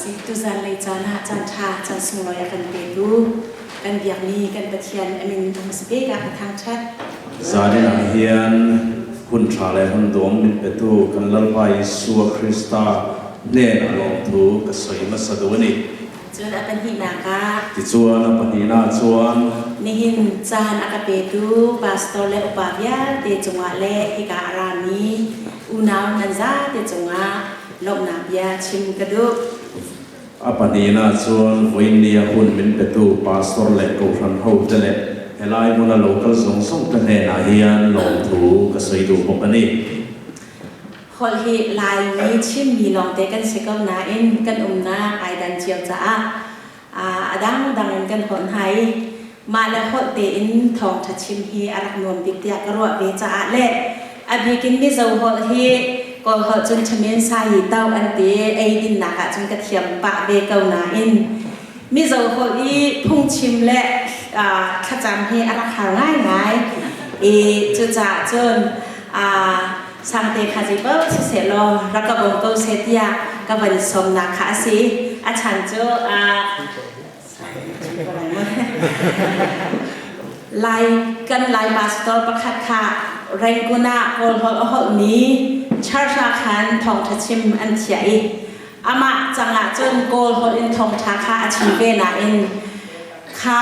usih. Tuzanlei caan ah caan ṭha, caan sunglawi a kan petu kan biakmi kan Pathian a min a hmasa bik ah ka thangṭhat. Zanin ah hian hun ṭha le hun dawm min petu kan Lalpa Isua Krista hnen a lawmthu ka sawi hmasa duh a ni. Cun a pahnihnak ah. Tichuan a pahnihnak chuan. Nihin caan a ka petu pastor le upa vialte cungah le hika a rami unau nan zate cungah lawmhnak bia chim ka duh. A pahnihnak chuan voini a hun min petu pastor le kohhran hote le helai hmuna local zawng zawng te hnenah hian lawmthu ka sawi duh bawk a ni. Holh hi Laimi Chinmi lawngte kan si ko nain kan umnak ai dan cio caah a dangdang in kan holh hna i mah le holh tein thawngṭha chim hi a rak nuam bik tiah ka ruah ve caah le a bik in Mizo holh hi Kawl holh cun ṭhamen sa yi to an ti ei dinnak ah cun ka thiam pah ve ko nain Mizo holh i phungchim le thlacam hi a rak har ngaingai i cucaah cun Sangte kha zei paoh sisehlaw rak ka bawm ko seh tiah ka van sawmnak kha a si. A chan cu Lai kan Lai pastor pakhat kha Rangoon ah Kawl holh a holhmi church ah khan thawngṭha chim an thiah i amah cangah cun Kawl holh in thawngṭha kha a chim ve nain kha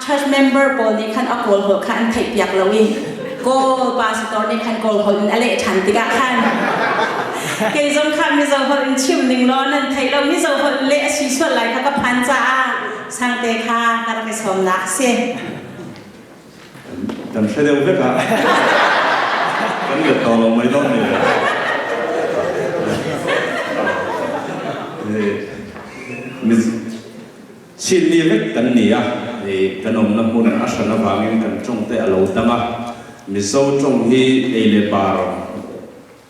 church member pawl nih khan a Kawl holh kha an theihpiak lo i Kawl pastor nih khan Kawl holh in a leh ṭhan tikah khan kei zong kha Mizo holh in chim ning law nan theih lo Mizo holh in leh a si sual lai kha ka phan caah sangte kha ka rak i sawmnak a si. Kan hre deuh vek ah kan let to lo mai dawn ni le Chinmi vek kan ni a, kan awmna hmun a hran avangin kan tawng te a lo dang a, Mizo tawng hi ei le bar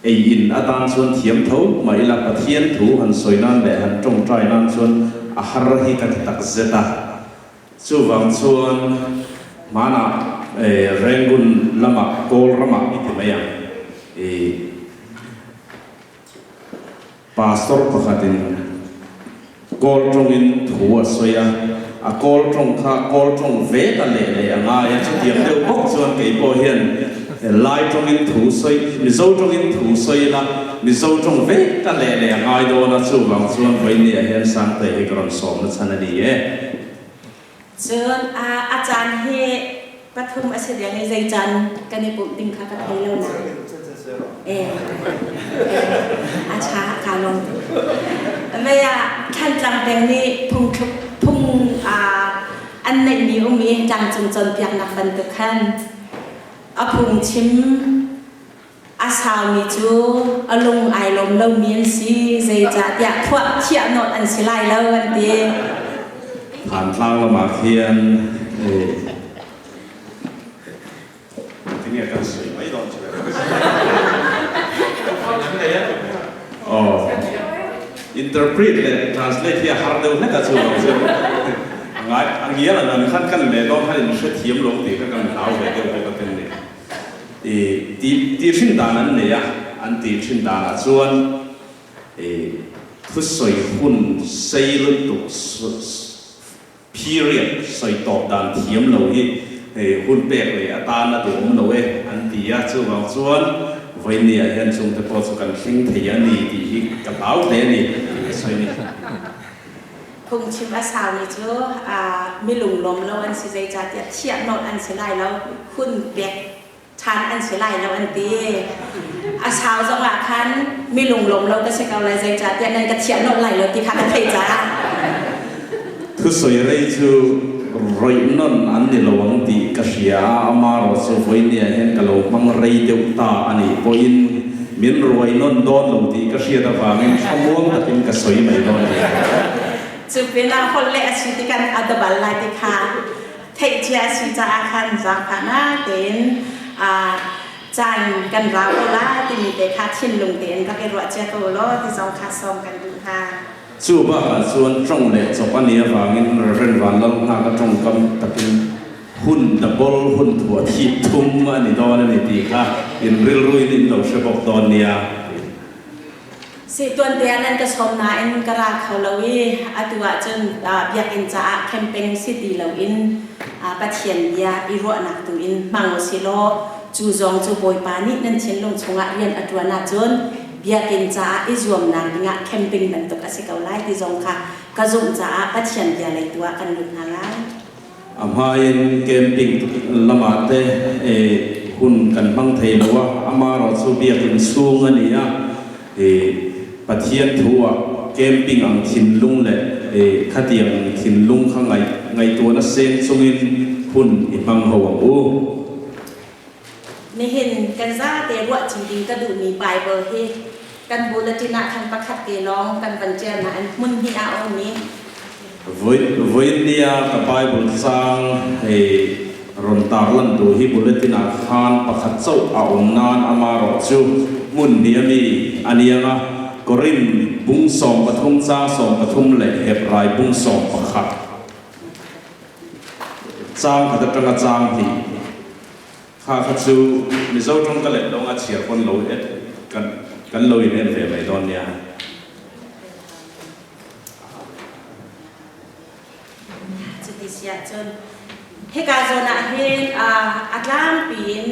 ei in atan chuan thiam tho mah ila Pathian thu han sawi nan leh han tawngtai nan chuan a har hi ka ti tak zet a. Chuvang chuan hmanah Rangoon lamah Kawl ramah i ti mai ang i Pastor pakhatin Kawl tawngin thu a sawi a, a Kawl tawng kha Kawl tawng vek a leh leh a ngai a, chutiang deuh bawk chuan kei pawh hian Lai tawngin thu sawi, Mizo tawngin thu sawi ila Mizo tawng vek a leh leh a ngai dawn a, chuvang chuan vawinia hian Sangte hi ka rawn sawm na chhan a ni e. Cun a caan hi pathum a si deng i zei caan kan i pumh ding kha ka thei lo na. Eh, a cha ka lawm. Mei ah Thlantlang peng nih phungthluk phung an neihmi um i tlangcung cawnpiaknak bantuk khan a phungchim A saumi cu a lung ai lawm lomi an si, zeicahtiah phuah thiah nawlh an si lai lo an ti. Thantlang lamah khian tinge kan sui mai dawn chu. Oh, interpret le translate hi a har deuh hlek a chu lo chu. Ngai angial an khan kan le dawn khan in hre thiam lo ti kha kan hlau ve deuh bawk a ten ni. Ti ti thin dan an nei a, an ti thin danah chuan thusawi hun sei lutuk period sawi tawp dan thiam lo hi hun pek leh atan a duhawm lo e an ti a, chuvang chuan vawinia hian chungte pawh chu kan thleng thei a ni tih hi ka hlau hle a ni tih ka sawi a ni. Phungchim a saumi cu mi lunglawm lo an si zeicahtiah thiah nawlh an si lai lo, hun pek ṭhan an si lai lo an ti. A sau zongah khan mi lunglawm lo ka si ko lai zeicahtiah nan ka thiah nawlh lai lo ti kha ka theih caah. Thusawi rei cu roih non an ni lo ang tih ka hria a, amarawh cu vawinia hian ka lo hmang rei deuh ta a nih pawhin Min ruai nawn dawn lo tih ka hriat avangin thlamuang takin ka sawi mai dawn a ni. Cu pinah holh leh a si tikhan a dabal lai ti kha theihcia a si caah khan zaangfahnak tein caan kan ra ko la timi te kha thinlung tein rak i ruah cia ko law ti zong kha sawm kan duh hna. Cu bakah cun ṭong leh cawk a nih avangin Reverend Van Lal Hngak a ṭongkam takin hun double hun thuah thit thum a ni dawn a ni ti kha in rilru in in lo hre bawk dawn nia. Si tuante ah nan ka sawm nain ka ra kho lo i atu ahcun biakinn caah camping si ti loin Pathian bia i ruahnak tu in hmang usih law cu zong cu Bawipa nih nan thinlung chungah rian a ṭuan ahcun biakinn caah i zuamnak dingah camping bantuk a si ko lai ti zong kha ka zumh caah Pathian bia lei tu ah kan lut hna lai. A hmai in camping lamah te hun kan hmang thei lo a, amaherawhchu biakinn chhung a ni a, Pathian thu ah camping ang thinlung le khatiang thinlung kha ngaihtuahna seng chungin hun i hmang ho ang u. Nihin kan zate ruahci ding ka duhmi Bible hi kan bulletin ah khan pakhat te lawng kan van ṭial nain hmun hnih ah a um i Voin ni ah ka Bible caang hei rawn tarlantu hi bulletin ah khan pakhat chauh a um nain amarawh cu hmun hnih a mi a niang a, Korin bung 13 caang 13 le Hebrai bung 11 caang khat aṭang a caang hnih. Kha kha chu Mizo ṭawng ka let lawng a chhiar pawn lo et kan kan lo in en ve mai dawn nia. Cuti si ahcun hika zawn ah hin a tlangpi in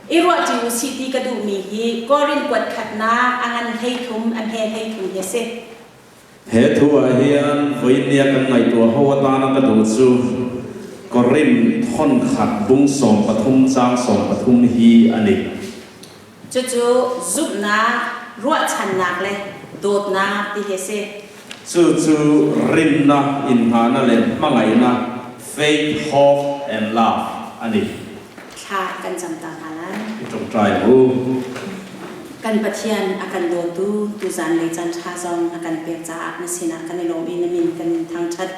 i ruahṭi u sih ti ka duhmi hi Korin kuat khatnak a ngan 33 a hme 33 hi a si. He thu ah hian voinia kan ngaihtuah ho atana ka duh chu Korin thonkhat bung 13 caang 13 hi a ni. Cucu zumhnak, ruahchannak le dawtnak ti hi a si. Cucu rinnak, innhngahnak le hmangaihnak, faith, hope and love, a ni. Thla kan cam ta hna lai. I ṭongṭai u. Kan Pathian a kan dawtu tuzan lei caan ṭha zong a kan pek caah na sinah kan i lawm i na min kan in thangṭhat.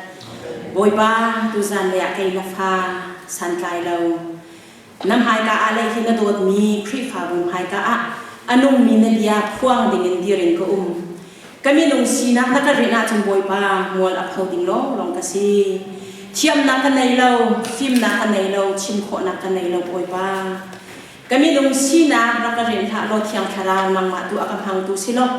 Bawipa, tuzan lei ah kei na fa santlai lo Na hmaika ah le hi na dawtmi Khrihfabu hmaika ah a nungmi na bia phuang dingin dir in ka um. Ka minung sinak na ka rinh ahcun Bawipa, mual a pho ding lawnglawng ka si. Thiamnak ka nei lo, fimnak ka nei lo, chim khawhnak ka nei lo Bawipa. Ka minung sinak rak ka rinh hlah law Thiang Thlarau nangmah tu a ka hmangtu si law,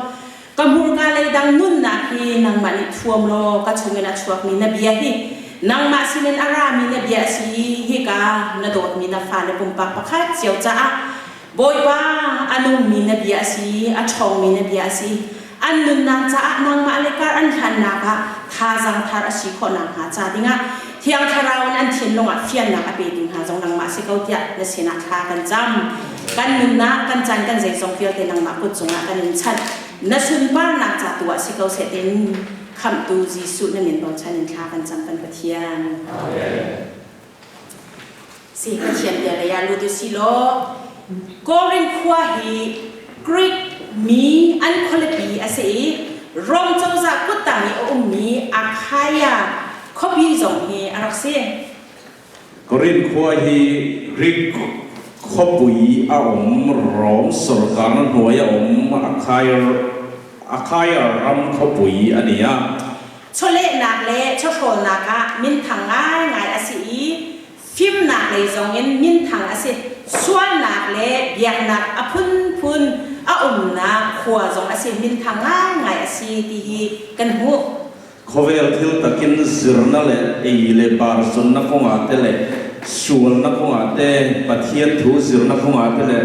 ka hmurka leidang nunnak hi nangmah nih thuam law ka chungin a chuakmi na bia hi nangmah sinin a rami na bia a si i hika na dawtmi na fale pumpak pakhat cio caah Bawipa a nungmi na bia a si a ṭhawngmi na bia a si an nunnak caah nangmah le kar an hlannak ah thazaang thar a si khawh nakhnga ca dingah Thiang Thlarau in an thinlung ah fiannak a petu hna zong nangmah si ko tiah na sinah thla kan cam. Kan nunnak, kan caan, kan zeizong vialte nangmah kut cungah kan in chanh. Na sunparnak ca tu ah si ko seh tin Khamhtu Jesuh na min bochan in thla kan cam kan Pathian. Amen. Si Pathian bia lei ah lut u si law Korin khua hi Greek mi an khualipi a si i Rom cozah kuttang i a ummi Akhaia khuapi zong hi a rak si. Korin khua hi Greek khuapui a um, Rom sorkarna hnuai a um Akhaia ram khuapui a ni a. Chawlehnak le chawhrawlnak ah minthang ngaingai a si i fimnak lei zongin minthang a si. Sualnak le biaknak a phunphun a umnak khua zong a si. Minthang ngaingai a si ti hi kan hmuh. Khawvel thil takin zirna le ei le bar zonnak kongah te le sualnak kongah te Pathian thu zirna kongah te le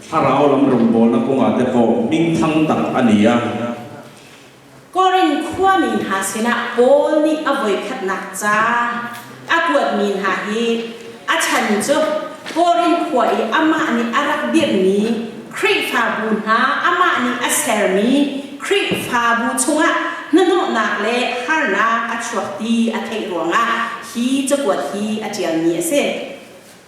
thlarau lam rawngbawlnak kongah te pawh hmingthang tak a ni a. Korin khuami hna sinah Paul nih a voikhatnak ca a kuatmi hna hi a chan cu Korin khua i amah nih a rak dirhmi Khrihfabu hna amah nih a sermi Khrihfabu chungah hnahnawhnak le harnak a chuak ti a theih ruangah hi cakuat hi a ṭialmi a si.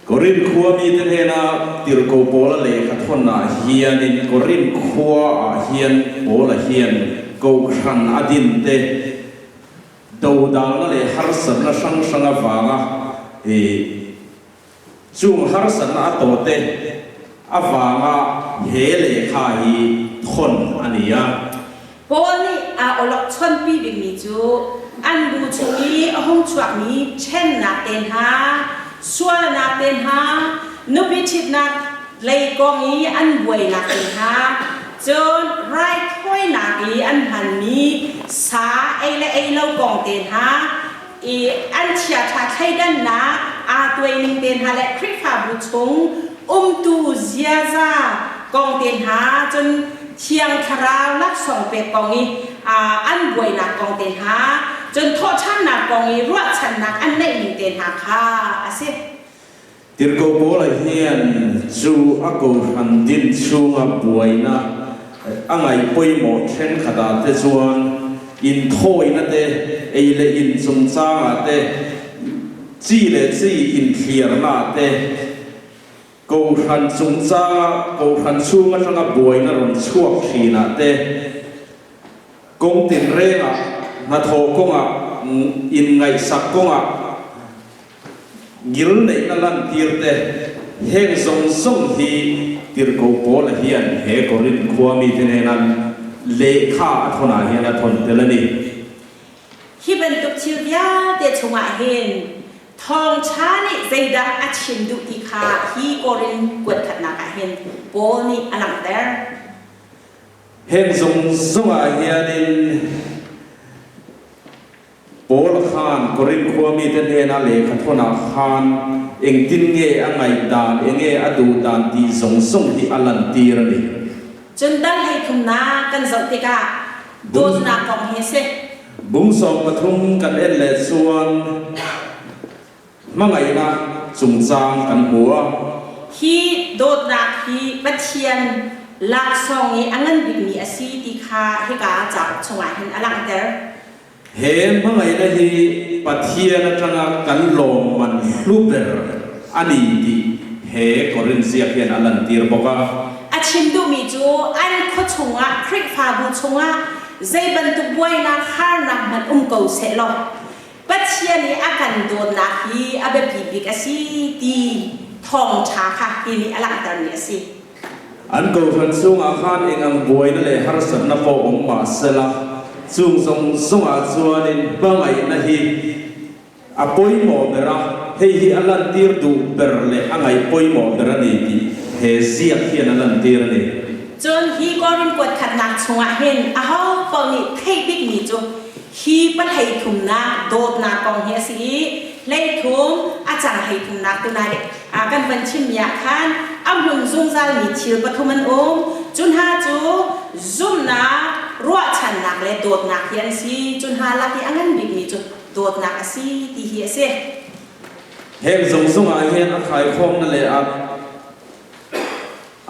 Korin khuami te hnenah tirhkoh Paula lehkha thawn ah hian in Korin khua ah hian Paula hian kohhran a din te dodalna le harsatna hrang hrang avanga i chung harsatna a tawh te avanga he lehkha hi thawn a ni a. Paul nih aa awlok chonpi bikmi cu an bu chung i a hung chuakmi ṭhennak te hna, sualnak te hna, nupi ṭhitnak lei kong i an buainak te hna, cun right. Thimnak i an hmanmi sa ei le ei lo kong te hna i an chiaṭha thleidannak aa tuaining te hna le Khrihfabu chung umtu ziaza kong te hna cun Thiang Thlarau laksawng pek kong i an buainak kong te hna cun thawhṭhannak kong i ruahchannak an neihning te hna kha a si. Tirhkoh Paula hian chu a kohhran din chhunga buaina a ngaih pawimawh thenkhatah te chuan inthawina te, ei leh in chungchangah te, chi leh chi inthliarnaah te, kohhran chungchanga kohhran chhung atanga buaina rawn chhuak thinah te, kawng tinrengah, hnathawh kawngah, inngaihsak kawngah, Ngilneihna lantir te, heng zawng zawng hi Tirhkoh Paula hian he Korinth khua mite nena lehkha a thawnah hian a thawn tel a ni. Hi bantuk thil vialte chungah hin thawngṭha nih zeidah a chim duh ti kha hi Korinth kuatkhatnak ah hin Paul nih a langhter. Heng zawng zawngah hianin Paul khan Korinth khuamite hnena lehkha thawnah khan engtin nge a ngaih dan, enge a duh dan tih zawng zawng hi a lantir a ni. Cun dal hleithumnak kan zoh tikah dawtnak kong hi a si. Bung 13 kan en leh chuan hmangaihna chungchang kan hmu a. Hi dawtnak hi Pathian laksawng i a ngan bikmi a si ti kha hika cauk chungah hin a langhter. He hmangaihna hi Pathian atanga kan lawmman hlu ber a ni tih he Korinth ziak hian a lantir bawk a. A chim duhmi cu an khua chungah, Khrihfabu chungah zei bantuk buainak, harnak hmanh um ko sehlaw Pathian i a kan dawtnak hi a biapi bik a si ti thawngṭha kha hi nih a langhtermi a si. An kohhran chungah khan eng ang buaina leh harsatna pawh awm mah sela, chung zawng zawngah chuanin hmangaihna hi a pawimawh ber a, hei hi a lantir duh ber leh a ngaih pawimawh ber a ni tih he ziak hian a lantir a ni. Cun hi Korin kuat khatnak chungah hin aho paoh nih theih bikmi cu hi pahlei thumnak dawtnak kong hi a si i hleithum a cang hleithumnak tu nai kan van chimmi ah khan a hmun zungzalmi thil pathum an um. Cu hna cu zumhnak, ruahchannak le dawtnak hi an si. Cu hna lak i a ngan bikmi cu dawtnak a si ti hi a si. Heng zungzung ah hin a khaikhawmna le a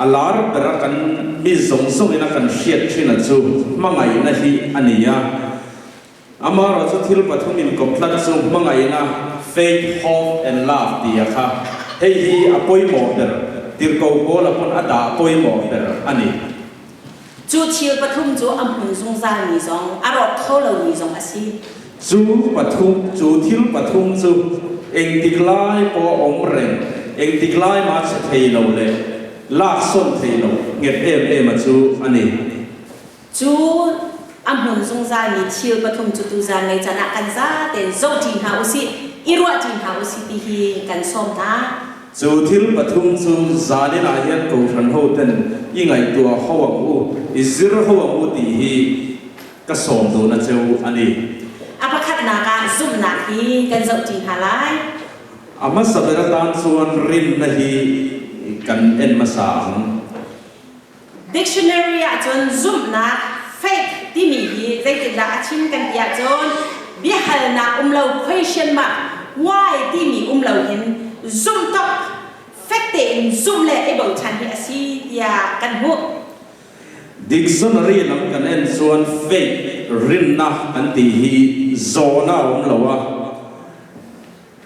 a lar ber a kan mi zungzung in a kan hriat thin a cu hmangaihna hi a ni a. Amaherawh chu thil pathum in kawp tlat chu hmangaihna, faith, hope and love ti a kha. Hei hi a pawimawh ber, tirhkoh Paula pawn a dah pawimawh ber a ni. Cu thil pathum cu a hmun zungzalmi zong, a rawk kho lomi zong a si. Cu pathum, cu thil pathum cu engtik lai pawh a awm reng, engtik lai mah che thei lo le laksawn thei lo nghet em em a chu a ni. Cu a hmun zungzalmi thil pathum cu tuzan mei can ah kan zatein zohṭi hna usih, i ruahṭi hna usih ti hi kan sawm hna. Cu thil pathum cu zanin ah hin kohhran hoten i ngaihtuah ho ang u, i zir ho ang u ti hi ka sawm duhna cheu a ni. A pakhatnak ah zumhnak hi kan zohṭi hna lai. A hmasa ber atan chuan rinna hi kan en hmasa ang. Dictionary ahcun zumhnak, faith, timi hi zeitindah a chim kan ti ahcun biahalnak um lo question mark, why timi um lo hin zumh tok, fek tein zumh le i bochan hi a si tiah kan hmuh. Dictionary lam kan en chuan faith, rinnak kan ti hi zawna a um lo a,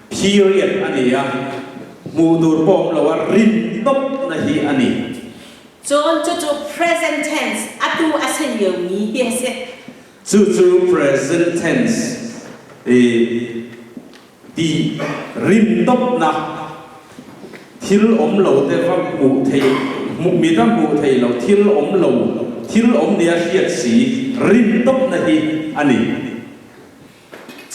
Period a ni a, hmuh tur pawh awm lo a rin tawpna hi a ni. Cun cucu present tense, atu a si liomi hi a si. Cucu present tense i ti rin tawpna thil awm lo te va hmuh theih hmuh mit a hmuh theih lo thil awm lo thil awm nia hriat si rin tawpna hi a ni.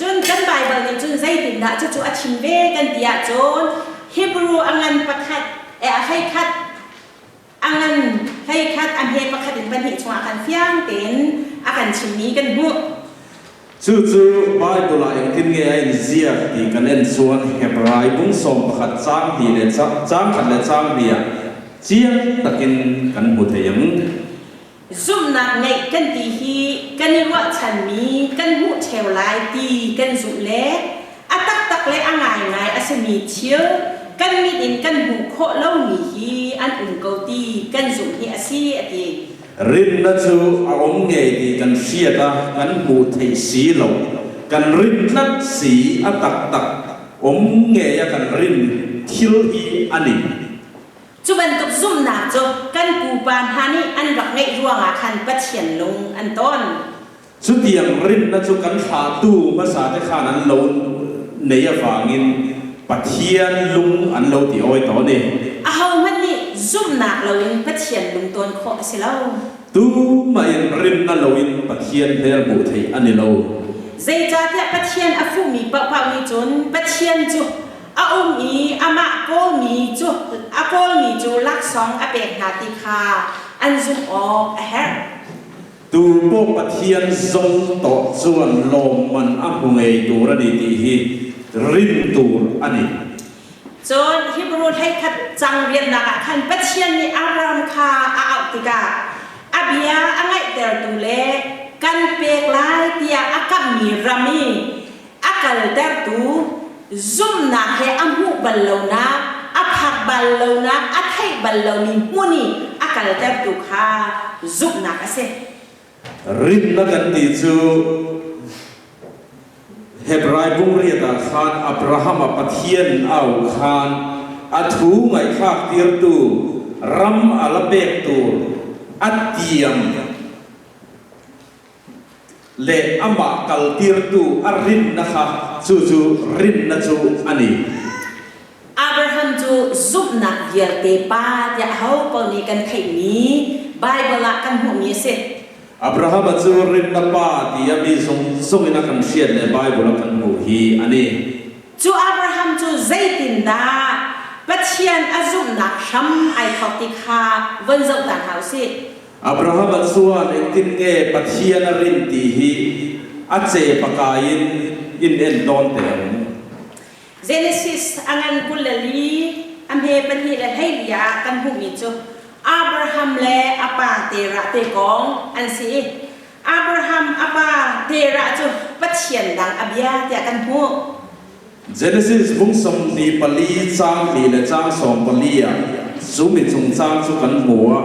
Cun kan Baibal nih cun zeitindah cucu a chim ve kan ti ahcun Hebrew a ngan pakhat eh a hleikhat a ngan hleikhat a hme pakhat in van pahnih chungah khan fiang tein a kan chimmi kan hmuh. Chu chu Bible-ah engtin nge a inziak tih kan en chuan Hebrai bung 11 chang hnih leh chang khat leh chang hnihah chiang takin kan hmu thei ang. Zumhnak ngeih kan ti hi kan i ruahchanmi kan hmuh ṭheo lai ti kan zumh le a taktak le a ngaingai a simi thil kan mit in kan hmuh khawh lomi hi an um ko ti kan zumh hi a si a ti. Rinna chu a awm ngei ti kan hriat a, kan hmuh theih si lo. Kan rin tlat si, a taktak awm ngei a kan rin thil hi a ni. Cu bantuk zumhnak cu kan pupa hna nih an rak ngeih ruangah khan Pathian lung an ton. Chutiang rinna chu kan thlahtu hmasate khan an lo nei avangin Pathian lung an lo ti awi tawh a ni. Ahohmanh nih zumhnak loin Pathian lung tawn khawh a si lo. Tumahin rinna loin Pathian hmel hmuh theih a ni lo. Zeicahtiah Pathian a fuhmi paohpaoh nih cun Pathian cu a um i amah kawlmi cu a kawlmi cu laksawng a pek hna ti kha an zumh awk a herh. Tu pawh Pathian zawng tawh chuan lawmman a hmu ngei tur a ni tih hi rin tur a ni. Cun Hebrew 11 cang riannak ah khan Pathian nih Abraham kha a auh tikah a bia a ngaihtertu le kan pek lai tiah a kamhmi ram i a kaltertu zumhnak he a hmuh bal lonak, a phak bal lonak, a theih bal lomi hmun i a kaltertu kha zumhnak a si. Rinna kan ti cu Hebrai bung riat ah khan Abraham a Pathian au khan a thu ngaihthlak tirtu ram a la pek tur a tiam leh amah kaltirtu a rinna kha chu chu rinna chu a ni. Abraham cu zumhnak vialte pa tiah aho paoh nih kan theihmi Baibal ah kan hmuhmi a si. Abraham cu rinna pa tiah mi zung in a kan hriat le Baibal a kan hmuh hi a ni. Cu Abraham cu zeitindah Pathian a zumhnak hram ai thawk ti kha von zoh ta hna u sih. Abraham-a chuan engtin nge Pathian a rin tih hi a che pakai in in en dawn teh ang. Genesis a ngan 24 a hme 2 le 14 ah kan hmuhmi cu Abraham le a pa Terah te kong an si i Abraham a pa Terah cu Pathian dang a bia tiah kan hmuh. Genesis bung 24 caang 2 le caang 14 ah cu mi chungchang cu kan hmu a.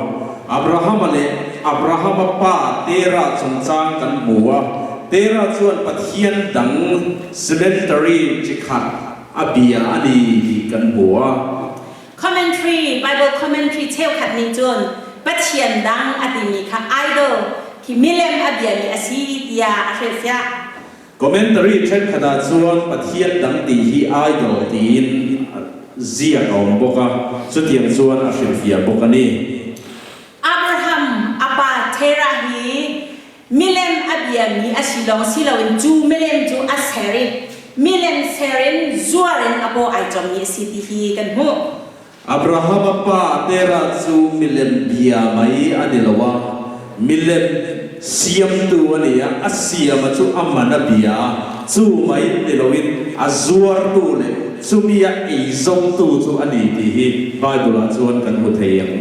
Abraham le Abraham a pa Terah chungchang kan hmu a. Terah chuan Pathian dang cemetery chikhat a bia a ni ti kan hmu a. Commentary, Bible commentary cheukhat nih cun Pathian dang a timi kha idol khi milem a biami a si tiah a hrilhfiah. Commentary thenkhat ah chuan Pathian dang tih hi idol tiin ziak a awm bawk a, chutiang chuan a hrilhfiah bawk a ni. Abraham a pa Terah hi milem a biami a si lawng si loin cu milem cu a ser i milem ser in zuar in a paw ai cawmmi a si ti hi kan hmuh. Abraham a pa Terah chu milem bia mai a ni lo a, milem siamtu a ni a, a siama chu a man a bia a, chu mai ni loin a zuartu le chumi a eizawngtu chu a ni tih hi Bible ah chuan kan hmu thei ang.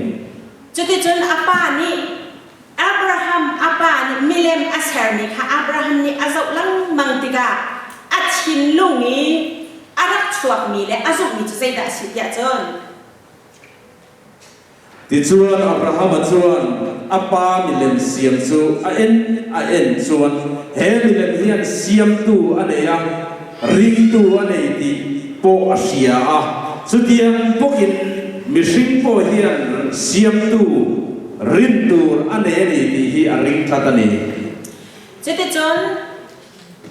Cuticun a pa nih Abraham a pa nih milem a sermi kha Abraham nih a zoh lengmang tikah a thinlung i a rak chuakmi le a zumhmi cu zeidah a si tiah cun. Tichuan Abraham a chuan a pa milem siam cu a en a en chuan he milem hian siamtu a nei a, ringtu a nei tih pawh a hria a. Chutiang bawkin mihring pawh hian siamtu Rin tur a nei a ni tih hi a ring tlat a ni. Cuticun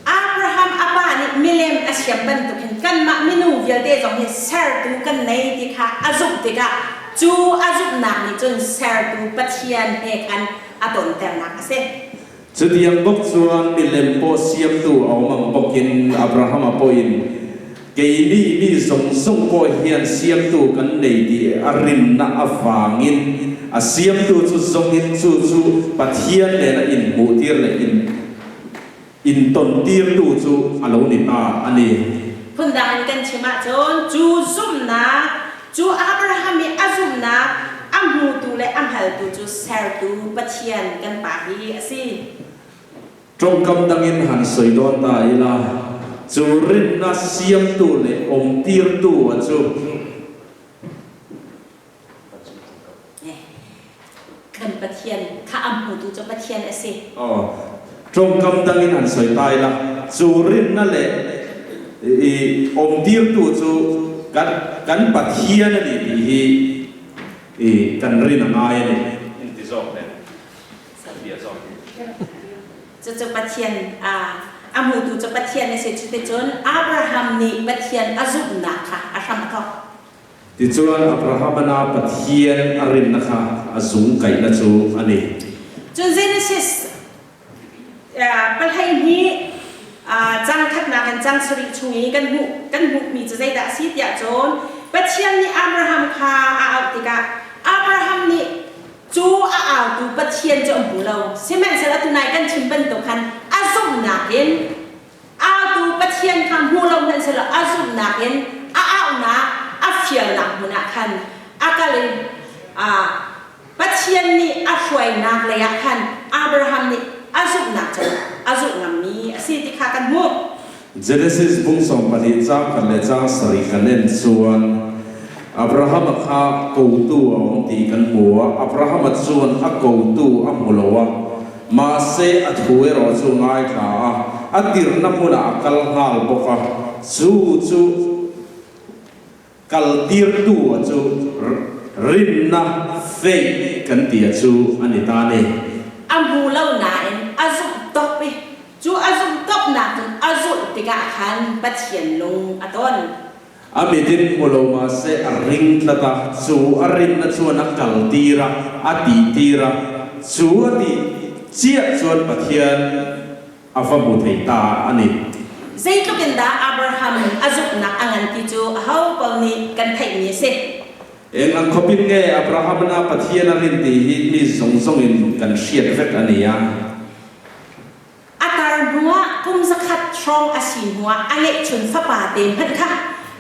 Abraham a pa nih milem a siam bantukin kanmah minung vialte zong hi sertu kan nei ti kha a zumh tikah cu a zumhnak nih cun sertu Pathian he khan a tonternak a si. Chutiang bawk chuan milem pawh siamtu a awm ang bawkin Abraham a pawhin keini mi zawng zawng pawh hian siamtu kan nei tih a rinna avangin a siamtu chu zawngin chu chu Pathian nena inhmuhtir leh in intawntirtu chu a lo ni ta a ni. Phundang in kan chim ahcun cu zumhnak cu Abraham i a zumhnak a hmutu le a hngaltu cu sertu Pathian kan Pa hi a si. Tawngkam dangin han sawi dawn ta ila, chu rinna siamtu leh awmtirtu a chu. Kan Pathian kha a hmutu cu Pathian a si. Aw, tawngkam dangin han sawi ta ila, chu rinna leh i awmtirtu chu kan kan Pathian a ni tih hi i kan rin a ngai a ni. Inti zawk nen. Cucu Pathian a hmutu cu Pathian a si. Cuticun Abraham nih Pathian a zumhnak kha a hram a thawk. Tichuan Abraham a Pathian a rinnak kha a zung kaihna cu a ni. Cun Genesis 12 cang khatnak in cang sarih chung i kan hmuh kan hmuhmi cu zeidah a si tiah cun Pathian nih Abraham kha a auh tikah Abraham nih Cu a autu Pathian cu a hmu lo. Sihmanhsehlaw tunai kan chim bantuk khan a zumhnak in autu Pathian kha hmu lo hmanhsehlaw a zumhnak in a auhnak a fialnak hmun ah khan a kal i Pathian nih a hruainak lei ah khan Abraham nih a zumhnak cu a zulh ngammi a si ti kha kan hmuh. Genesis bung 12 caang khat le caang sarih kan en chuan Abraham-a kha kotu a awm tih kan hmu a, Abraham-a chuan a kotu a hmu lo a, mahse a thu erawh chu ngaithla a, a tirhna hmunah a kal nghal bawk a, chu chu kal tirtu a chu rinna, faith, kan ti a chu a ni ta ni. A hmu lo nain a zumh tawp i cu a zumh tawpnak cun a zulh tikah khan Pathian lung a ton. A mit in hmu lo mahse a ring tlat a, chu a rinna chuan a kal tir a, a tih tir a, chu a tih chiah chuan Pathian a va hmu thei ta a ni. Zeitluk in dah Abraham a zumhnak a ngan ti cu aho paoh nih kan theihmi a si. Eng ang khawp in nge Abraham a Pathian a rin ti hi mi zawng zawng in kan hriat vek a ni a. A tar hnuah kum zakhat hrawng a si hnuah a ngeihchun fapa te hmanh kha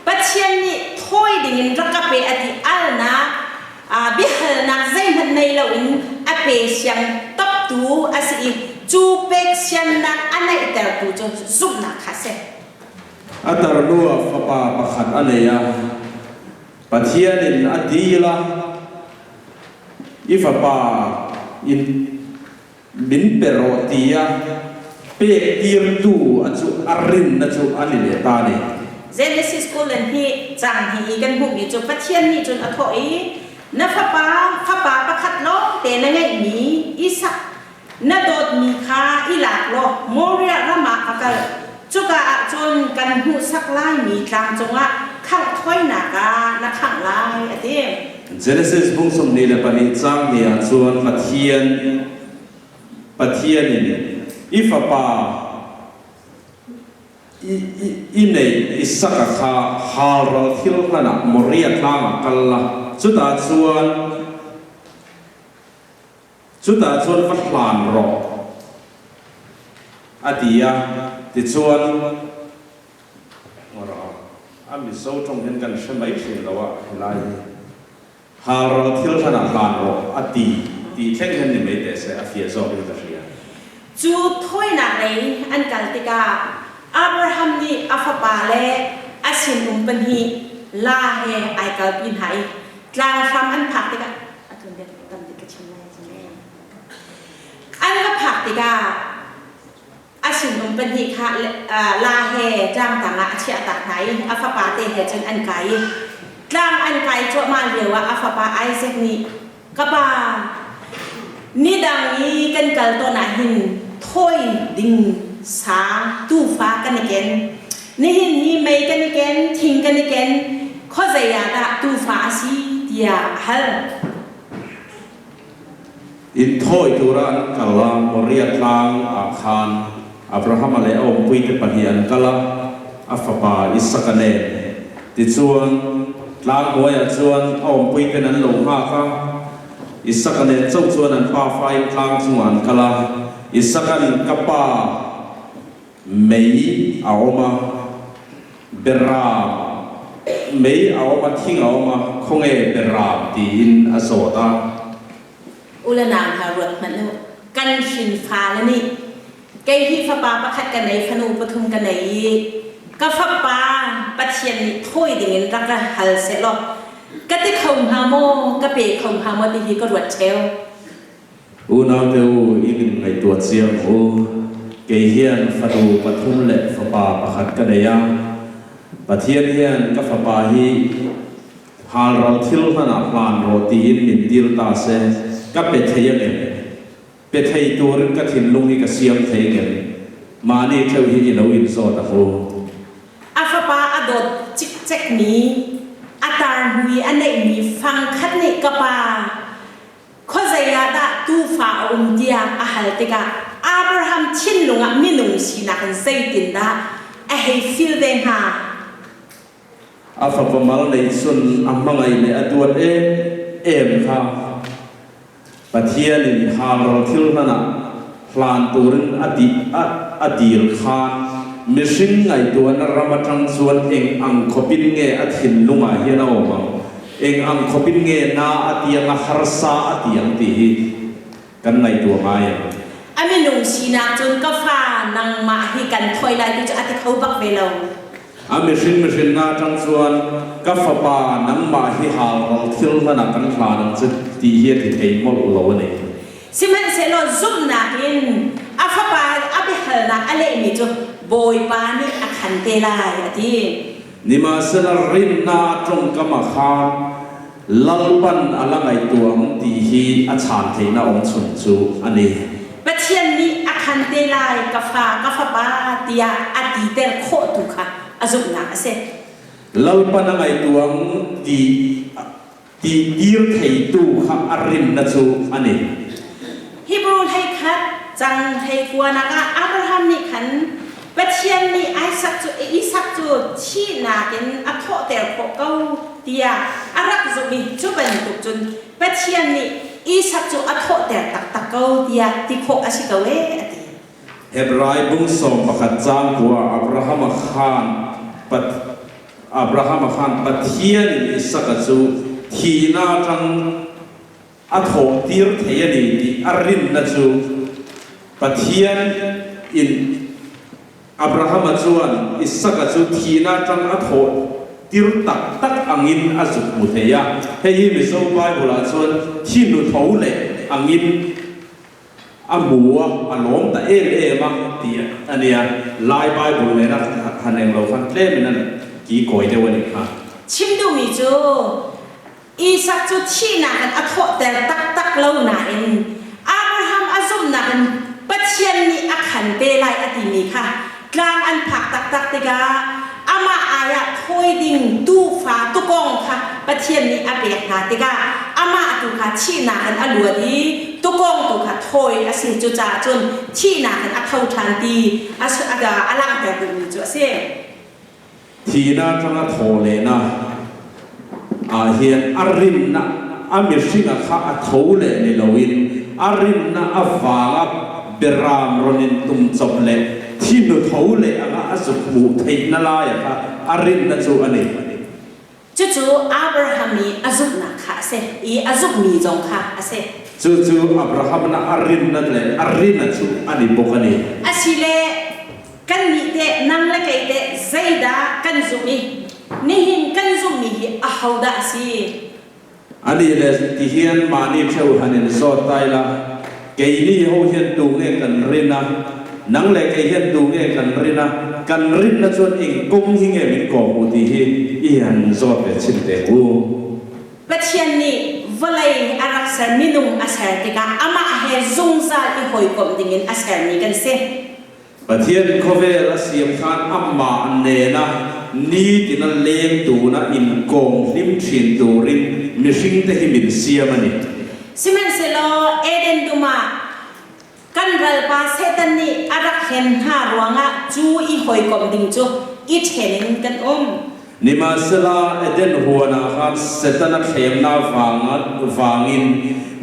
Pathian nih thawi dingin rak ka pe a ti alnak biahalnak zeihmanh nei loin a pe siang toptu a si i cu pek siannak a neihtertu cu zumhnak kha a si. A tar hnuah fapa pakhat a nei a, Pathian in a dil a, i fapa in Min pe rawh tia pek tirtu a cu a rinna cu an i leh ta ni. Genesis 22 caang hnih i kan hmuhmi cu Pathian nih cun a thawh i, Na fapa, fapa pakhat lawngte na ngeihmi Isak na dawtmi kha i lak law Moriah ram ah va kal. Cuka ah cun kan hmuhsak laimi tlang cungah khangh thawinak ah na khangh lai, a ti. Genesis bung 22 caang ni ah cun Pathian Pathian in i fapa i, i, i neih Isaka kha halral thil hlan ah Moriah tlang ah kal la, chutah chuan chutah chuan va hlan rawh a ti a, tichuan A Mizo tawng hian kan hre mai thin lo a, helai hi halral thil hlan ah hlan rawh a ti tih thleng hian ni mai teh se, a fiah zawk in ka hria. Cu thawinak lei an kal tikah Abraham nih a fapa le a sinum pahnih laa he ai kalpi hna i tlanghram an phak tikah a tlun deuh tam deuh ka chim lai an va phak tikah A sinum pahnih kha la he tlangtang ah a chiahtak hna i a fapate he cun an kai i tlang an kai cuahmah lioah a fapa Isaac nih, Ka pa, ni dang i kan kal tawn ah hin thawi ding sa tuufa kan i ken. Nihin hi mei kan i ken, thing kan i ken, khuazei ah dah tuufa a si tiah a hal. In thawi tura an kal a, Moriah tlang ah khan Abrahama leh a awmpuite pahnih an kal a, a fapa Isaka nen. Tichuan, tlang hnuaiah chuan a awmpuiten an lo nghak a. Isaka nen chauh chuan an pafa in tlang chungah an kal a, Isaka'n, Ka pa, mei a awm a, Beram, mei a awm a, thing a awm a, khawnge Beram? tiin a zawt a. U le nau hna ruat hmanh u, kan hrinfa le nih kei hi fapa pakhat ka nei, fanu pathum ka nei i ka fapa Pathian nih thawi dingin rak ka hal sehlaw ka ti kho hnga maw, ka pe kho hnga maw ti hi ka ruat ṭheo. Unaute u, i min ngaihtuah chiang u. Kei hian fanu pathum leh fapa pakhat ka nei a. Pathian hian ka fapa hi Halral thil hmanah hlan rawh tiin min dil ta se, ka pe thei a ngem? Pe thei turin ka thinlung hi ka siam thei ngem? Mahni theuh hi i lo inzawt ang u. A fapa a dawt cikcekmi, a tarhmui a neihmi fangkhat nih ka pa, khuazei ah dah tuufa a um tiah a hal tikah Abraham thinlung ah minung sinak in zeitindah a hei feel ve hnga? A fapa mal nei chun a hmangaih leh a duat em em kha Pathianin halral thil hmanah hlan turin a tih a a dil khan mihring ngaihtuahna ram atang chuan eng ang khawpin nge a thinlungah hian a awm ang, eng ang khawpin nge na a tiang a harsa a ti ang tih hi kan ngaihtuah ngai ang. A minung sinak cun ka fa nangmah hi kan thawi lai ti cu a ti kho bak ve lo. A mihring mihrinna atang chuan ka fapa nangmah hi halral thil hmanah kan hlan ang che tih hi a ti thei mawlh lo a ni. Sihmanhsehlaw zumhnak in a fapa a biahalnak a lehmi cu Bawipa nih a khan te lai a ti. Nimahsela rinna a tawngkam ah khan Lalpan a la ngaihtuah ang tih hi a chhan theihna awm chhun chu a ni. Pathian nih a khan te lai ka fa, ka fapa tiah a titer khawhtu kha a zumhnak a si. Lalpan a ngaihtuah ang tih tihtir theitu kha a rinna chu a ni. Hebrew hleikhat cang hleikuanak ah Abraham nih khan Pathian nih Isak cu Isak cu thihnak in a thawhter khawh ko tiah a rak zumh i cu bantuk cun Pathian nih Isak cu a thawhter taktak ko tiah ti khawh a si ko ee a ti. Hebrai bung 11 caang kua Abraham a khan Abraham a khan Pathian in Isak a cu thihnak ṭang a thawhtir thei a ni tih a rinna chu Pathian in Abrahama chuan Isaka chu thihna atang a thawhtir tak tak angin a zuk hmu thei a. Hei hi Mizo Bible ah chuan thi nu tho leh angin a hmu a, a lawm ta em em a tih a nia. Lai Bible nena han englo khan tlemin an ki kawi deuh a nih kha. Chim duhmi cu Isak cu thihnak in a thawhter taktak lo nain Abraham a zumhnak in Pathian nih a khan te lai a timi kha tlang an phak taktak tikah amah ai ah thawi ding tuufa tukawng kha Pathian nih a pek hna tikah amah tu kha thihnak in a luat i tukawng tu kha thawi a si. Cucaah cun thihnak in a tho ṭhan ti a langhter duhmi cu a si. Thihnak atanga thawhlehnak ah hian a rinna a mihringa kha a tho leh ni loin a rinna a vanga beram rawn in tum chawp leh thi nu tho leh anga a zuk hmuh theihna laia kha a rinna chu a ni. Cucu Abraham i a zumhnak kha a si i a zumhmi zong kha a si. Cucu Abraham na a rinna le a rina chu a ni bawk a ni. Asile kannih teh nang le kei teh zeidah kan zumh i nihin kan zumhmi hi ahodah a si? Anih le tihian mahni ṭheu han in zawt ta ila, keini ho hian tu nge kan rin a, nang le kei hian tu nge kan rin a, kan rinna chuan eng kawng hi nge min kawhhmuh tih hi i han zawt ve chhin teh u. Pathian nih vawlei a rak ser minung a ser tikah amah he zungzal i hawikomh dingin a sermi kan si. Pathian khawvel a siam khan amah nena nitin a leng tuna inkawm hlim thin turin mihringte hi min siam a ni. Sihmanhsehlaw Eden dum ah kan ralpa Satan nih a rak hlen hna ruangah cu i hawikomh ding cu i ṭhen in kan um. Nimahsela, Eden huanah khan Setana thlemna vanga vangin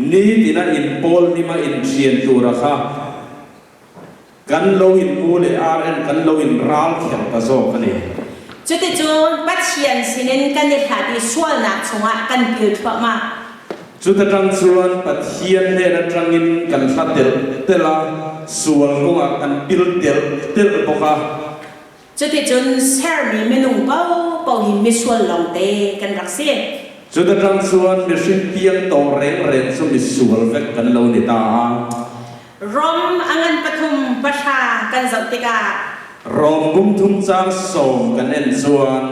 nitina inpawl hnima inthian tura kha kan lo in U leh RN kan lo in ral kher ta zawk a ni. Cuticun Pathian sinin kan i hlat i sualnak chungah kan pil thluahmah. Chuta tang chuan Pathian hnen atangin kan hla telh telh a, sual kawngah kan pil telh telh bawk a. Cuticun sermi minung paohpaoh hi misual lawngte kan rak si. Cuta tang chuan mihring piang tawh reng reng chu misual vek kan lo ni ta a. Rom a ngan pathum pahra kan zoh tikah. Rom bung thum cang sawm kan en chuan.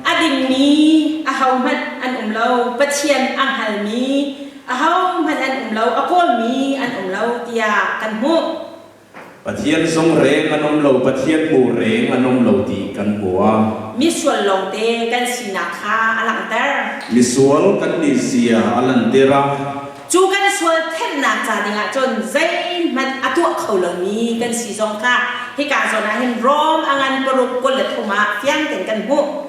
A dingmi ahohmanh an um lo, Pathian a hngalmi ahohmanh an um lo, a kawlmi an um lo tiah kan hmuh. Pathian zong reng an um lo, Pathian hmu reng an um lo ti kan hmu a. Misual lawngte kan sinak kha a langhter. Misual kan nih zia a lanhter a. Cu kan sual thenhnak ca dingah cun zeihmanh a tuah kho lomi kan si zong kha hika zawn ah hin Rom a ngan paruk 23 ah fiang tein kan hmuh.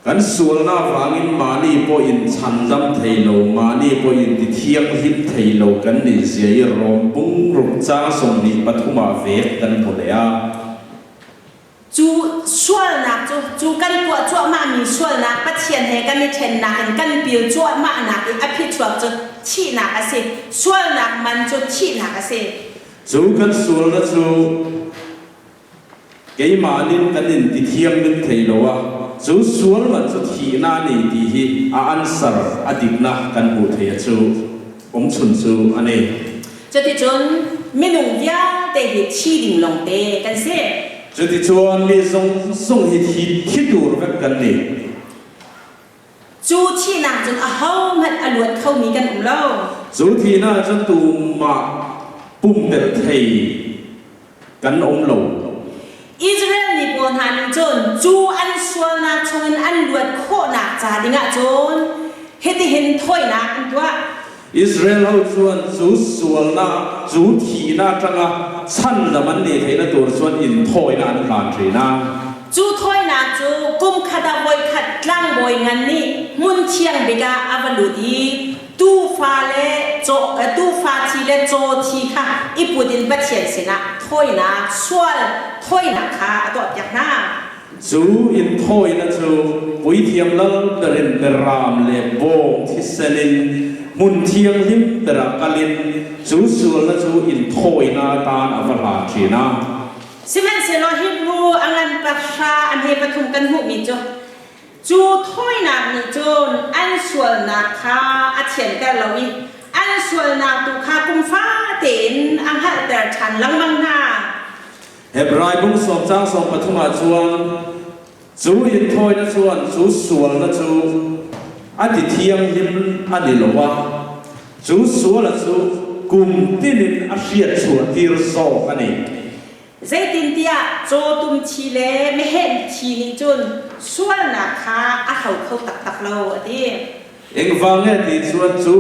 Kan sualnak vangin mahni pawh in chhandam thei lo, mahni pawh in ti thianghlim thei lo kan nih zia i Rom bungruk caang 23 ah vek kan hmu leh a. Cu sualnak cu, cu kan tuah cuahmahmi sualnak Pathian he kan i ṭhennak in kan pil cuahmahnak i a phichuak cu thihnak a si. Sualnak man cu thihnak a si. Cu kan sualnak cu Keimah nih kan in ti thiam min thei lo a, cu sual man cu thihnak a ni ti hi a answer a diknak kan hmuh thei a cu umchun cu a ni. Cuticun minung vialte hi thi ding lawngte kan si. Cuticun mi zungzung hi thi thi tur vek kan ni. Cu thihnak cun ahohmanh a luat khomi kan um lo. Cu thihnak cun tumah pumpelh thei kan um lo. Israel mi pawl hna nih cun cu an sualnak chungin an luat khawhnak ca dingah cun hitihin thawinak an tuah. Israel ho chuan cu sualnak cu thihnak tangah chandam an nih theihna tur chuan in thawinak an hlan ṭhin a. Cu thawinak cu kum khat ah voikhat tlangbawi ngan nih hmun thiang bik ah a va lut i tuufa le caw tuufa thi le caw thi kha i put in Pathian sinah thawinak sual thawinak kha a tuahpiak hna. Cu in thawina cu puithiam lal berin beram le bawng thisen in hmun thianghlim berah kal in cu sualna cu in thawina tan a va hlan ṭhin a. Sihmanhsehlaw Hebrew a ngan pahra a hme pathum kan hmuhmi cu Cu thawinak nih cun an sualnak kha a thianter lo i an sualnak tu kha kum fate in a hngalhter ṭhan lengmang hna. Hebrai bung sawm caang 13 ah cun cu inthawina chuan cu sualna cu a ti thianghlim a ni lo a, cu suala cu kum tin in a hriatchuahtir zawk a ni. Zeitintiah cawtum thi le meheh thi nih cun sualnak kha a hlo kho taktak lo, a ti. Engvang nge ti chuan cu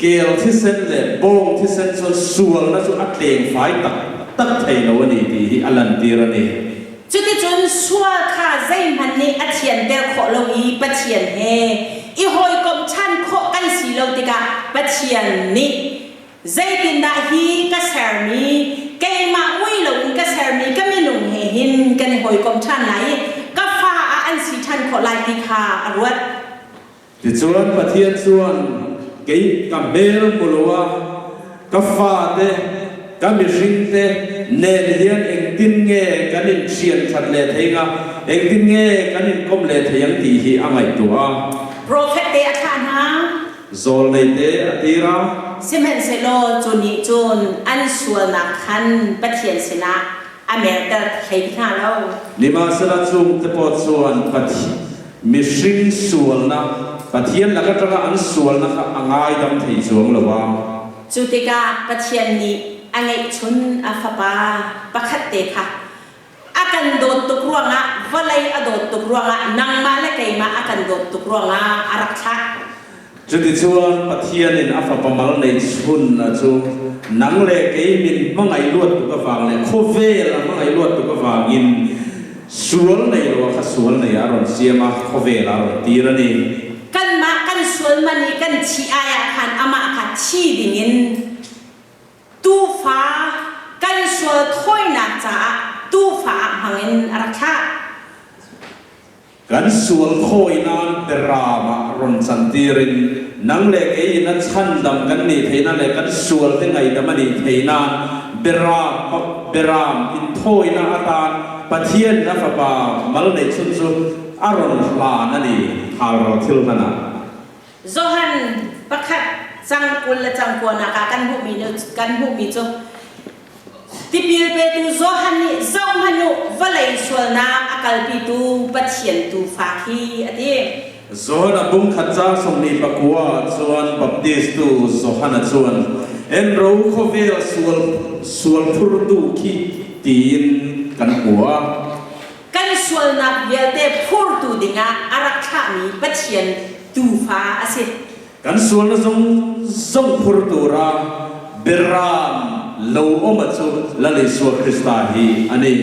kel thisen le bawng thisen chuan sualna chu a tleng fai tak tak thei lo a ni ti hi a lantir a ni. Cuticun sual kha zeihmanh nih a thianter khawh lo i Pathian he i hawikomh ṭhan khawh kan si lo tikah Pathian nih Zeitindah hi ka sermi, keimah mui loin ka sermi ka minung he hin kan i hawikom ṭhan lai i ka fa ah an si ṭhan khawh lai ti kha a ruat. Tichuan Pathian chuan kei ka hmel hmu lo a, ka fate, ka mihring te nen hian engtin nge kan in ṭhian ṭhat leh thei nga, engtin nge kan in komh leh thei ang ti hi a ngaihtuah a. Profet te a thlah hna. Zawlnei te a tir a. Sihmanhsehlaw cu nih cun an sualnak khan Pathian sinah a merter hlei hna lo. Nimahsela chung te pawh chuan mihring sualnak Pathian lak aṭanga an sualnak kha a ngaidam thei chuang lo a. Cu tikah Pathian nih a ngeihchun a fapa pakhat te kha a kan dawt tuk ruangah vawlei a dawt tuk ruangah nangmah le keimah a kan dawt tuk ruangah a rak thlah. Cuticun Pathian in a fapa mal nei chun a cu nang le kei min hmangaih luat tuk avang le khawvel a hmangaih luat tuk avangin. Sual nei lo a kha sual nei a rawn siam a, khawvel a rawn tir a ni. Kanmah kan sual man i kan thih ai ah khan amah kha thi dingin tuufa kan sual thawinak caah tuufa ah hmangin a rak thlah. Kan sual khawi nan Beram ah rawn chantir in nang leh kei in a chhandam kan nih theihna leh kan sual te ngaihdam a nih theih nan Beram Beram inthawina atan Pathian in a Fapa mal neih chhun chu a rawn hlan a ni halral thil hlan ah. Johan pakhat cang 20 le cang kuanak ah kan hmuhmi kan hmuhmi cu Tipil petu Johan nih zohhmanh u, vawlei sualnak a kalpitu Pathian Tuufa khi a ti. Johan a bungkhat ca 29 ah cun Baptistu Johan a cuan. En ro khawvel sual sual phurtu khi tiin kan hmu a. Kan sualnak vialte phurtu dingah a rak thlahmi Pathian Tuufa a si. Kan sualna zong zong phur tura Beram lo awm a cu Lal Isua Krista hi a ni.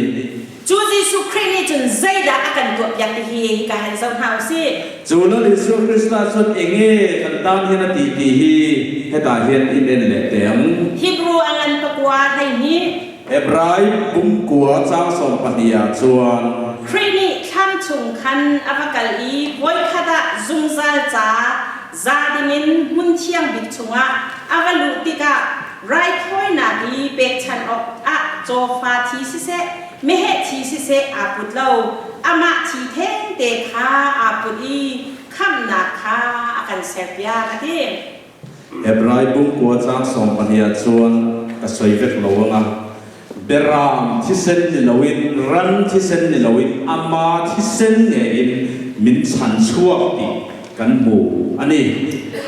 Cu Jesuh Khrih nih cun zeidah a kan tuahpiak ti hi hika han zoh hna u sih. Cu Lal Isua Krista cun enge kan tan hian a ti ti hi hetah hian in en leh teh ang. Hebrew a ngan pakua 12. Hebrai pumkua caang 12 ah chuan. Khrih nih thlam chung khan a va kal i voikhat ah zungzal ca za dingin hmun thiang bik chungah a va luh tikah raithawinak i pekchanh awkah cawfa thi siseh, meheh thi siseh aa put lo, amah thi thengte kha aa put i khamhnak kha a kan serpiak, a ti. Hebrai pumkua caang 12 ah cun ka soi vek lo anga Beram thisen ni loin ran thisen ni loin ama thisen nge in min chan chuak ti kan hmu ani.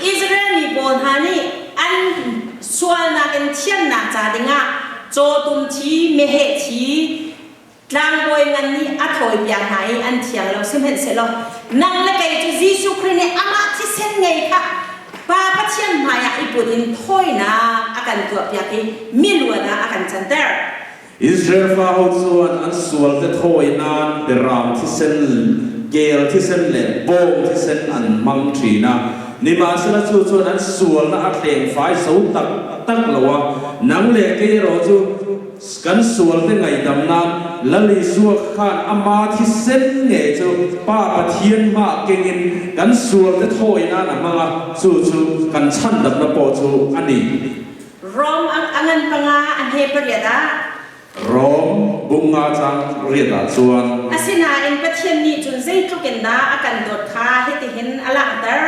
Israel mi pawl hna nih an sualnak in thiannak ca dingah cawtum thi, meheh thi, Tlangbawi ngan nih a thawipiak hna i an thiang lo. Sihmanhsehlaw nang le kei cu Jesuh Khrih nih amah thisen ngei kha Pa Pathian hmaiah i put in thawinak a kan tuahpiak i miluan ah a kan canter. Israel fa ho chuan an sual te thawi nan beram thisen, kel thisen le bawng thisen an hmang ṭhin a. Nimahsela chu chuan an sualna a tleng fai zo tak tak lo a. Nang le kei erawh chu Kan sualte ngaihdam nan Lal Isua khan ama thisen nge chu Pa Pathian hmah kengin kan sualte thawi nan a hmang a, chu chu kan chhandamna pawh chu a ni. Rom a ngan panga a hne pariat ah. Rom bung nga cang riat ah chuan. Asinain Pathian nih cun zeitluk in dah a kan dawt kha hitihin a langhter,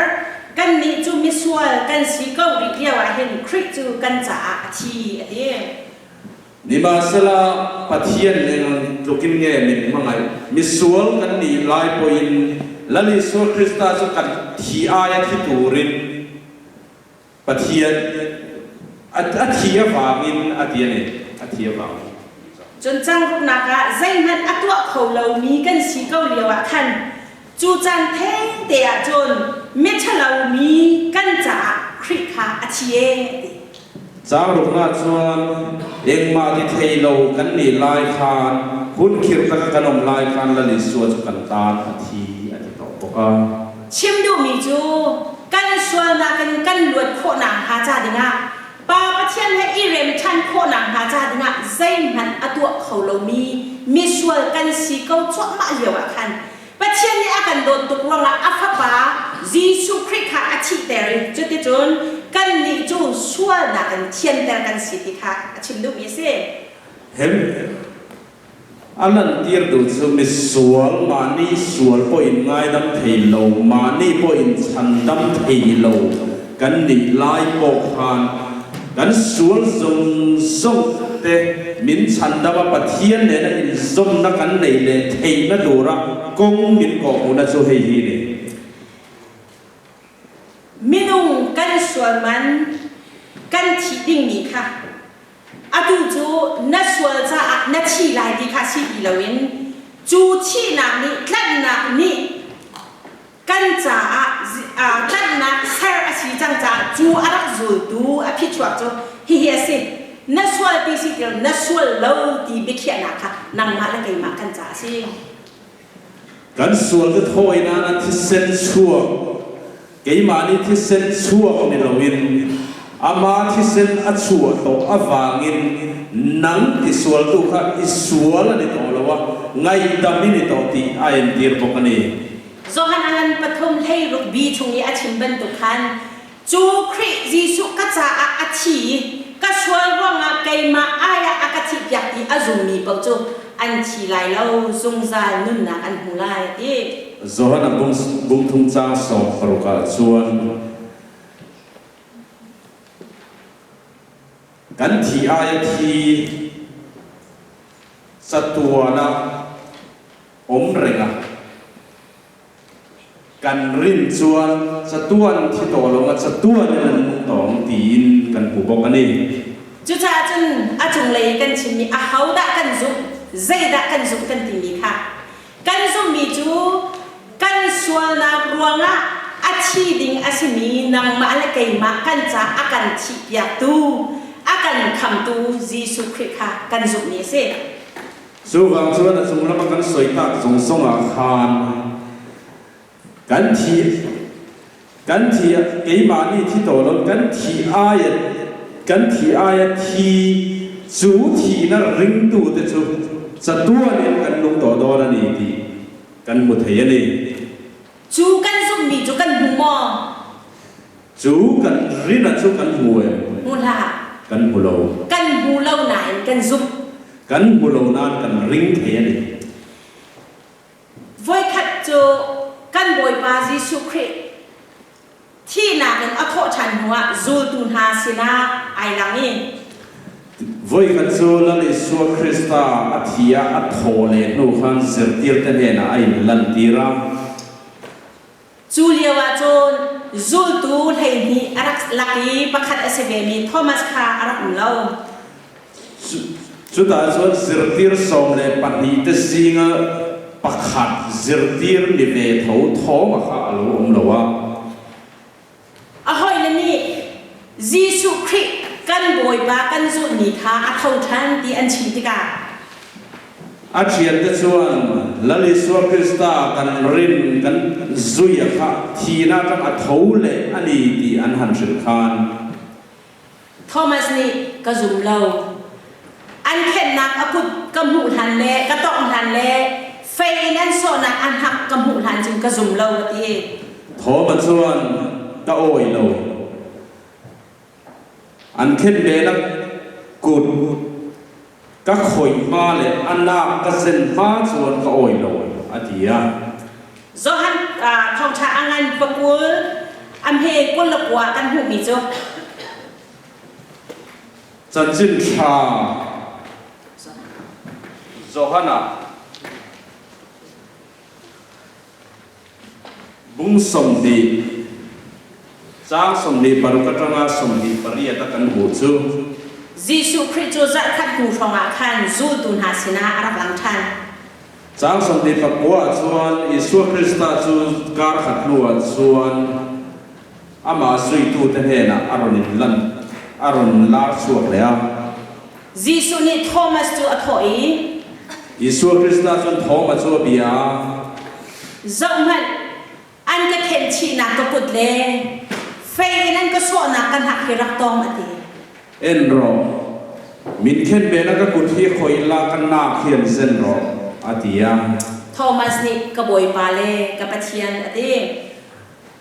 Kannih cu misual kan si ko rih lioah hin Khrih cu kan caah a thi, a ti. Nimahsela Pathian nih tluk in nge min hmangaih, misual kan nih lai pawhin Lal Isua Krista cu kan thi ai a thi turin Pathian a thi a vangin a ti a ni, a thi a vangin. Cun cangruknak ah zeihmanh a tuah kho lomi kan si ko lioah khan cu caan thengte ah cun miṭhalo mi kan caah Khrih kha a thi ee a ti. Caangruknak chuan engmah ti thei lo kan nih lai khan hun khirh tak kan um lai khan Lal Isua cu kan tan a thi a ti tawh bawk a. Chim duhmi cu kan sualnak in kan luat khawhnak hnga ca dingah Pa Pathian he i rem ṭhan khawhnak hnga ca dingah zeihmanh a tuah kho lomi misual kan si ko cuahmah lioah khan Pathian nih a kan dawt tuk ruangah a Fapa Jesuh Khrih kha a thihter i cuticun kannih cu sualnak in thianter kan si ti kha a chim duhmi a si. Hem a lantir duh cu misual mahni sual pawh in ngaidam thei lo, mahni pawh in chhandam thei lo kan nih lai pawh khan Kan sual zongzong te min chhandam a Pathian nena inzawmna kan nei leh theihna tura kawng min kawhhmuhna chu hei hi ni. Minung kan sual man kan thih dingmi kha atu cu na sual caah na thi lai ti kha si ti loin cu thihnak nih tlanhnak nih kan caah tlanhnak ser a si cang caah cu a rak zultu a phichuak cu hihi a si na sual ti si til na sual lo ti biakhiahnak kha nangmah le keimah kan caah a si. Kan sualte thawi nana thisen chhuak, keimahni thisen chhuak ni loin, ama thisen a chhuah tawh avangin nang tisualtu kha i sual a ni tawh lo a, ngaihdam i ni tawh tih a entir bawk a ni. Johan a ngan pathum hlei ruk bi chung i a chim bantuk khan, cu Khrih Jesuh ka caah a thi i ka sual ruangah keimah ai ah a ka thihpiak ti a zummi paoh cu an thi lai lo, zungzal nunnak an hmu lai, a ti. Johan a bungthum caang 16 ah cun kan thi ai a thi catuan ah um reng a Kan rin chuan chatuan thi tawh lo a chatuan in an nung tawng tiin kan hmu bawk a ni. Cucaah cun a cunglei i kan chimmi ahodah kan zumh, zeidah kan zumh kan timi kha kan zumhmi cu kan sualnak ruangah a thi ding a simi nangmah le keimah kan caah a kan thihpiaktu, a kan khamtu Jesuh Khrih kha kan zumhmi a si. Chuvang chuan a chunglam a kan sawi tak zawng zawng ah khan kan thi kan thi keimah nih thi tawh lo kan thi ai kan thi ai a thi cu thihnak ringtu te cu chatuan in kan nung tawh dawn a ni ti kan hmu thei a ni. Cu kan zumhmi cu kan hmu maw? Cu kan rin a cu kan hmu em? Hmu hlah. Kan hmu lo. Kan hmu lo nain kan zumh. Kan hmu lo nain kan ring thei a ni. Voikhat cu kan Bawipa Jesuh Khrih thihnak in a thawh ṭhan hnuah zultu hna sinah ai lang i Voikhat cu Lal Isua Krista a thi ah a thaw le hnu khan zirtirte hnenah a in lantir a. Cu lio ah cun zultu 12 a rak lak i pakhat a si vemi Thomas kha a rak um lo. Cutah cun zirtir 12 te zingah pakhat zirtir ni ve tho Thoma kha a lo um lo a. A hawile nih Jesuh Khrih kan Bawipa kan zulhmi kha a tho ṭhan ti an chim tikah A ṭhiante chuan Lal Isua Krista kan rin kan zui a kha thihnak ṭang a tho leh a ni ti an han hrilh khan. Thomas nih ka zum lo. An khenhnak a kut ka hmuh hlan le ka tongh hlan le fei in an sawhnak a hnak ka hmuh hlan cun ka zum lo a ti. Thomas chuan ka awi lo. An khenh ve kut ka khoi hma le a nak ka zen hma chuan ka awi lo a ti a. Johan thawngṭha a ngan pakul a hme 29 kan hmuhmi cu Cancin ṭha Johan ah Bung 20 caang 26 aṭanga 28 a kan hmuh cu Jesuh Khrih cu zarhkhat hnu hrawngah khan zultu hna sinah a rak lang ṭhan. Caang 29 ah cun Jesuh Krista cu kar khat hnu ah cun amah zuitute hnenah a run in lan a run lar chuak leh a. Jesuh nih Thomas cu a thawh i, Jesuh Krista cun Thomas cu a bia. Zohhmanh, an ka khenh chihnak ka kut le fei in an ka sawhnak ka hnak hi rak tawng, a ti. En rawh, min khen ve na ka kut hi khoi la ka nak hian zen rawh, a ti a. Thomas nih ka Bawipa le ka Pathian, a ti.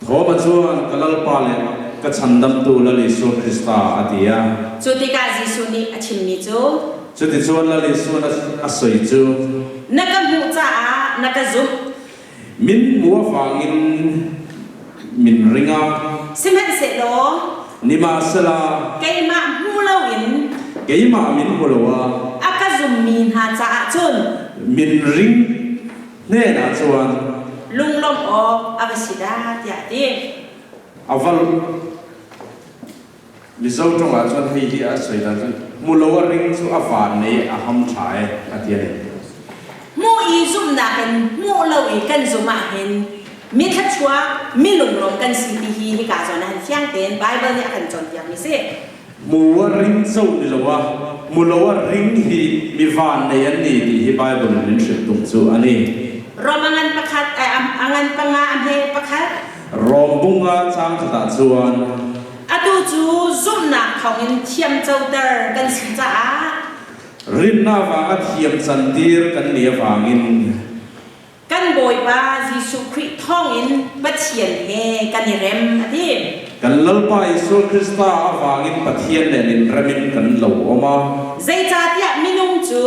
Thawma chuan ka Lalpa le ka Chhandamtu Lal Jesuh Krista a ti a. Cu tikah Jesuh nih a chimmi cu, Cuticun Lal Jesuh a soi cu, Na ka hmuh caah na ka zumh. Min hmu avangin min ring a. Sihmanhsehlaw Nimahsela keimah hmu loin keimah min hmu lo a. A ka zummi hna caah cun min ring hnenah chuan lunglawmh awk a va si dah tiah a ti. A va Mizo ṭong ah cun hei hi a soi dan cun hmulo a ring cu a van nei a ham ṭha e a ti a ni. Hmuh i zumhnak in hmuh lo i kan zumh ahhin mi thluachuak mi lunglawm kan si ti hi hika zawn ah hin fiang tein Bible nih a kan cawnpiakmi si. Mu a ring zo ni lo a mulo a ring hi mi van nei an ni ti hi Bible in hrilh tung cu a ni. Rome ngan pakhat A ngan panga a hme pakhat. Rom bunga chang khatah chuan. Atu cu zumhnak thawngin thiamcoter kan si caah. Rinna vanga thiam cantir kan nih avangin. Kan Bawipa Jesuh Khrih thawngin Pathian he kan i rem, a ti. Kan Lalpa Jesuh Krista avangin Pathian nen in remin kan lo awm a. Zeicahtiah minung cu.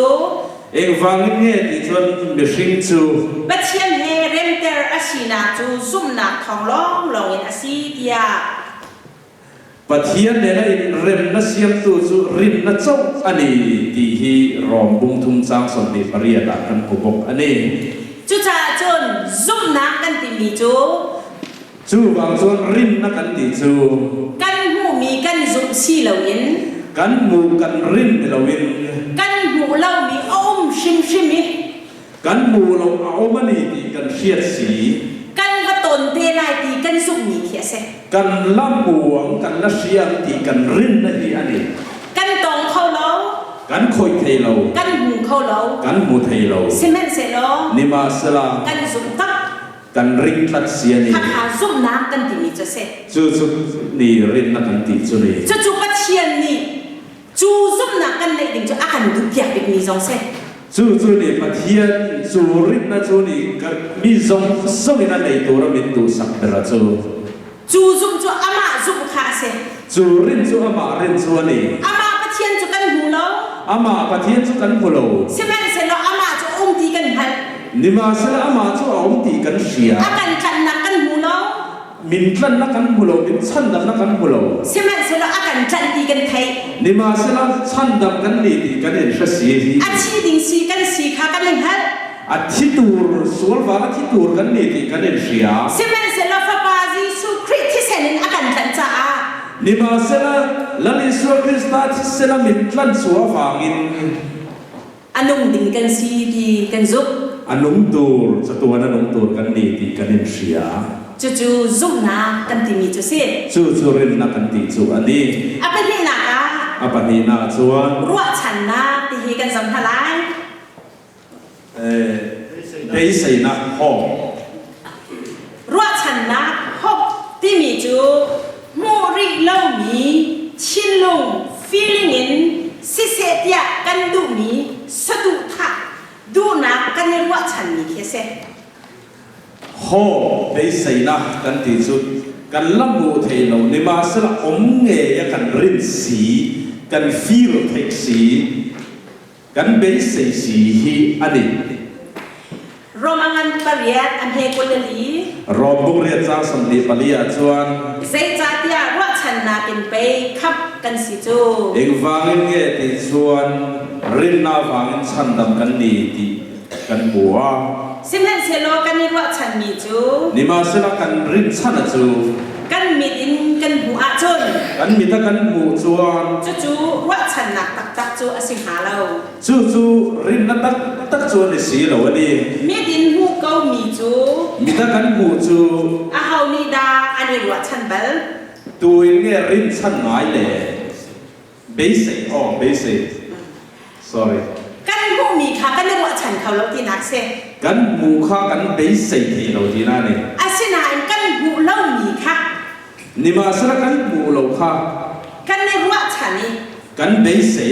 Engvangin nge ti chuan mihring chu. Pathian he remter a sinak cu zumhnak thawng lawnglawng in a si tiah. Pathian nena inremna siamtu chu rinna chauh a ni tih hi Rom bung thum chang 28 ah kan hmu bawk a ni. Cucaah cun zumhnak kan timi cu. Chuvang chuan rinna kan tih chu. Kan hmuhmi kan zumh si loin. Kan hmuh kan rin ni loin. Kan hmuh lomi a um hrimhrim i. Kan hmuh lo a um a ni tih kan hriat si. Kan va tawn te lai ti kan zumhmi khi a si. Kan la hmu ang, kan la hria ang tih kan rinna hi a ni. Kan tong kho lo. Kan khawih thei lo. Kan hmu kho lo. Kan hmu thei lo. Sihmanhsehlaw. Nimahsela. Kan zumh tak. Kan ring tlat si a ni. Khakha zumhnak kan timi cu a si. Cucu nih rinna kan ti cu ni. Cucu Pathian nih cu zumhnak kan neih ding cu a kan duhpiak bikmi zong si. Cucu nih Pathian cu rinna cu nih mi zong zong in a nei tur a min duhsak ber a cu. Cu zumh cu amah zumh kha a si. Cu rin cu amah rin cu a ni. Amah Pathian cu kan hmu lo. Amah Pathian cu kan hmu lo. Sihmanhsehlaw amah cu a um ti kan hngalh. Nimahsela amah cu a um ti kan hria. A kan tlanhnak kan hmu lo. Min tlanhnak kan hmu lo, min chandamnak kan hmu lo. Sihmanhsehlaw a kan tlanh ti kan theih. Nimahsela chandam kan ni ti kan in hre si hi. A thi ding si kan si kha kan i hngalh. A thi tur, sual vang a thi tur kan ni ti kan in hria. Sihmanhsehlaw Fapa Jesuh Khrih thisen in a kan tlanh caah. Nimahsela Lal Isua Krista thisen a min tlanh cu avangin. A nung ding kan si ti kan zumh. A nung tur, chatuan a nung tur kan ni ti kan in hria. Cucu zumhnak kan timi cu si. Cucu rinnak kan ti cu a ni. A pahnihnak ah. A pahnihnak chuan. Ruahchannak ti hi kan zoh hna lai. Beiseinak hope. Ruahchannak hope timi cu hmuh rih lomi thinlung feeling in siseh tiah kan duhmi saduhthah duhnak kan i ruahchanmi khi a si. Hope beiseinak kan ti cu kan la hmuh thei lo nimahsela um ngei a kan rin si kan feel theih si Kan beisei si hi a ni. Rom a ngan pariat a hme 24. Rom bung riat caang 24 ah chuan. Zeicahtiah ruahchannak in pei khamh kan si cu. Engvangin nge ti chuan rinna vangin chhandam kan ni ti kan hmu a. Sihmanhsehlaw kan i ruahchanmi cu. Nimahsela kan rinchanh a cu. Kan mit in kan hmuh ahcun. Kan mit a kan hmuh chuan. Cucu ruahchannak taktak cu a si hnga lo. Cucu rinna taktak cu an i si lo a ni. Mit in hmuh komi cu. Mit a kan hmuh cu. Aho nih dah an i ruahchan bal? Tu in nge rinchan ngai le beisei aw beisei sorry. Kan hmuhmi kha kan i ruahchan kho lo tinak si. Kan hmuh kha kan beisei thei lo tina ni. Asinain kan hmuh lomi kha. Nimahsela kan hmuh lo kha. Kan i ruahchan i. Kan beisei.